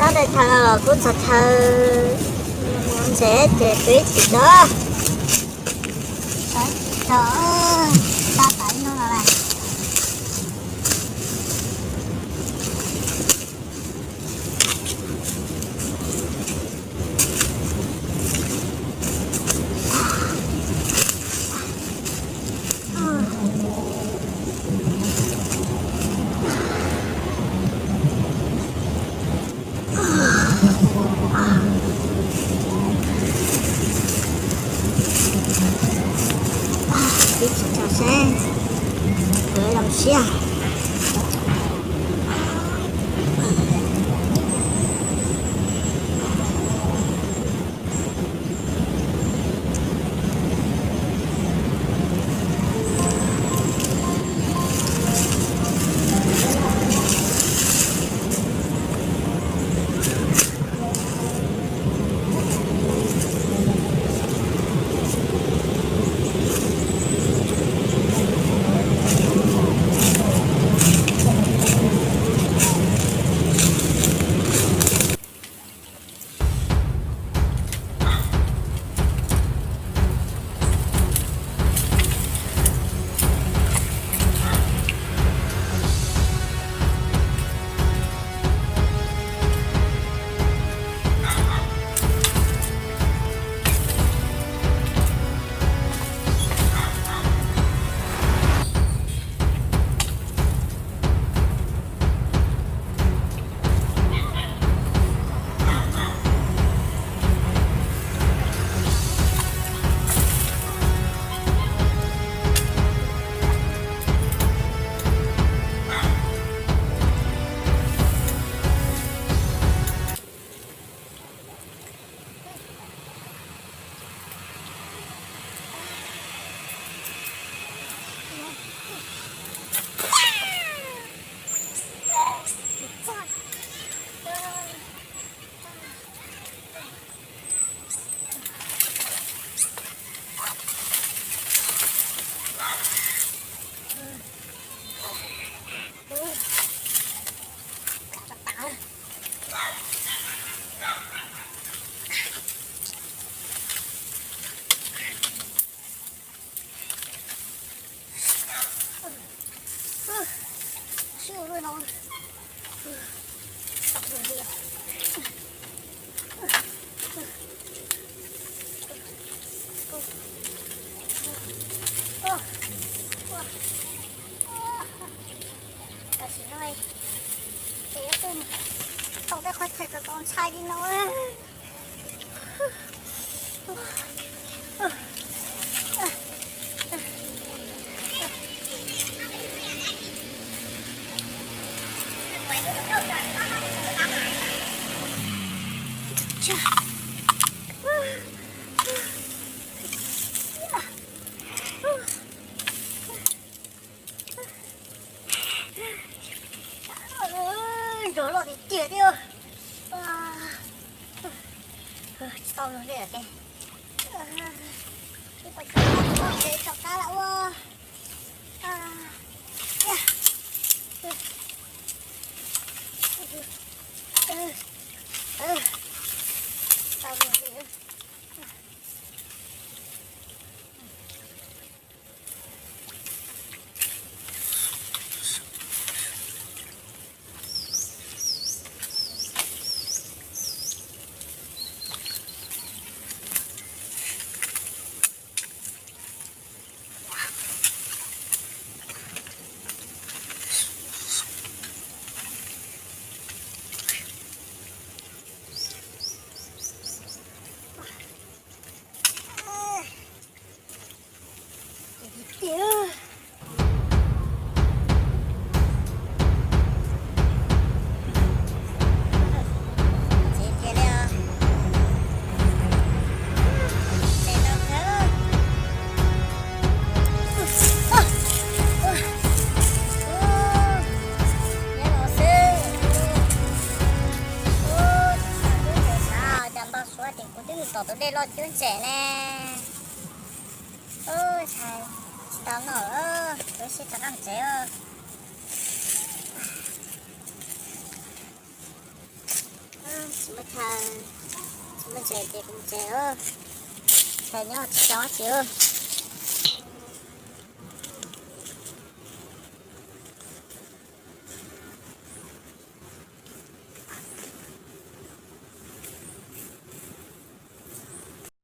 Ntawd chaw los kuj txog chaw ntses ces peb tsis tso, tso, tso, tso no los. Ib tsis tso seb puas zoo siab. Tam sim no ces tau tej qhov chaw kom tau ntshai li no. Nrog loj tiag tiag thiab. Tsis tau li ces, tsis tau li ces rov qab lawm ua. Tau li. Cas npau suav tias kuv twb mus tom tus dej loj cub ntses ne. Ntshai tsis tau noj lawm, kuv sim rov qab tsev. Tsis muaj chaw, tsis muaj tsev ces kuv tsev, chaw nyob tsis tau dab tsi.